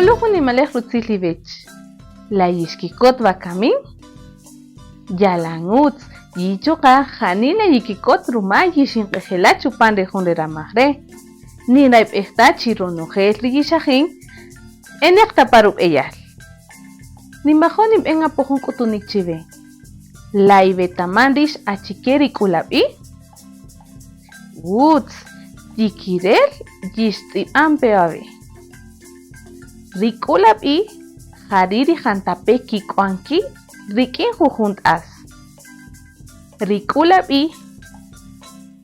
Nintaluj jun nimalej rutzil iwech. La yixkikot wakami? Yalan utz, yi chuqa' janila yikikot ruma yixinq'ejela' chupan re jun re ramaj re'. Ninrayb'ej ta chi ronojel ri yixajin b'eneq ta pa rub'eyal. Ninwajo' ninb'en apo jun k'utunik chiwe. La iwetaman rix achike ri k'ulab'i? Utz, tikirel yixtz'ib'an pe wawe'. Ri k'ulab'i jari' ri jantape' kik'wan ki' rik'in jujun t'as. Ri k'ulab'i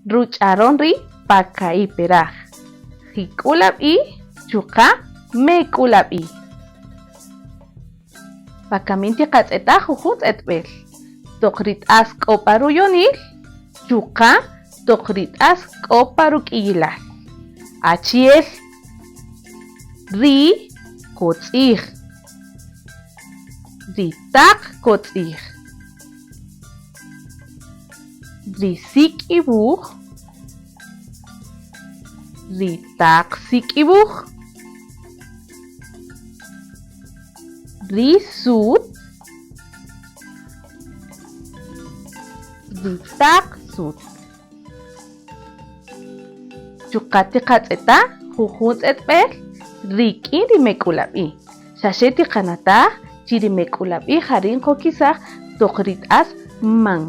ruch'aron ri' pa ka'i' peraj, jik'ulab'i chuqa' mek'ulab'i. Wakami tiqatz'eta' jujun tz'etb'ël, toq ri t'as k'o pa ruyonil chuqa' toq ri t'as k'o pa ruk'iyilal. Achi'el ri kotz'i'j, ri taq kotz'i'j, ri sik'iwuj, ri taq sik'iwuj. Ri sut, ri taq sut. Chuqa' tiqatz'eta' jujun tz'etb'ël rik'in ri mek'ulab'i'. Xa xe tiqanataj chi ri mek'ulab'i' ja ri' nqokisaj toq ri t'as man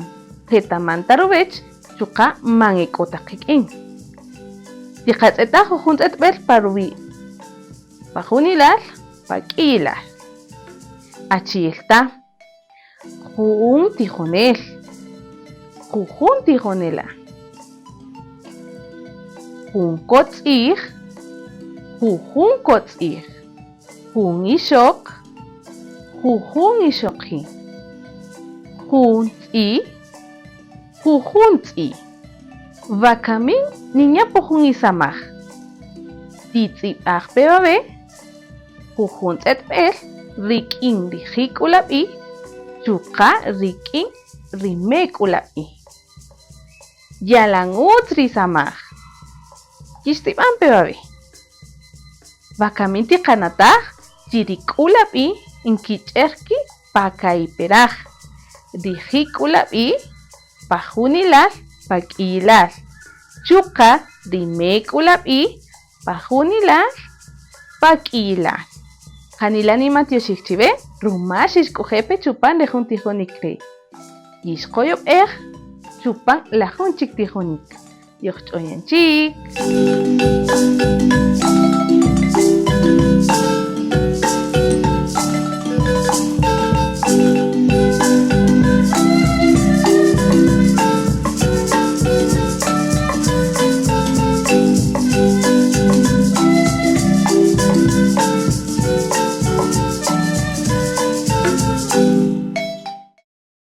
qetaman ta ruwech chuqa' man e k'o ta qik'in. Tiqatz'eta' jujun tz'etb'ël pa ruwi' Pa junilal, pa k'iyilal. Achi'el ta, jun tijonel, jujun tijonela', jun kotz'i'j, jujun kotz'i'j, jun ixöq, jujun ixoqi', jun tz'i', jujun tz'i'. Wakami ninya' po jun isamaj. Titz'ib'aj pe wawe' jujun tz'etb'el rik'in ri jik'ulab'i' chuqa' rik'in ri mek'ulab'i'. Yalan utz ri samaj. Yixtz'ib'an pe wawe'. Wakami tiqanataj chi ri k'ulab'i' nkich'er ki' pa ka'i' peraj, ri jik'ulab'i' pa junilal pa k'iyilal, chuqa' ri mek'ulab'i' pa junilal pa k'iyilal. Janila nimatyoxij chiwe ruma xixk'oje' pe chupan re jun tijonik re'. Yixqoyob'ej chupan la jun chik tijonik. Yojch'oyan chik.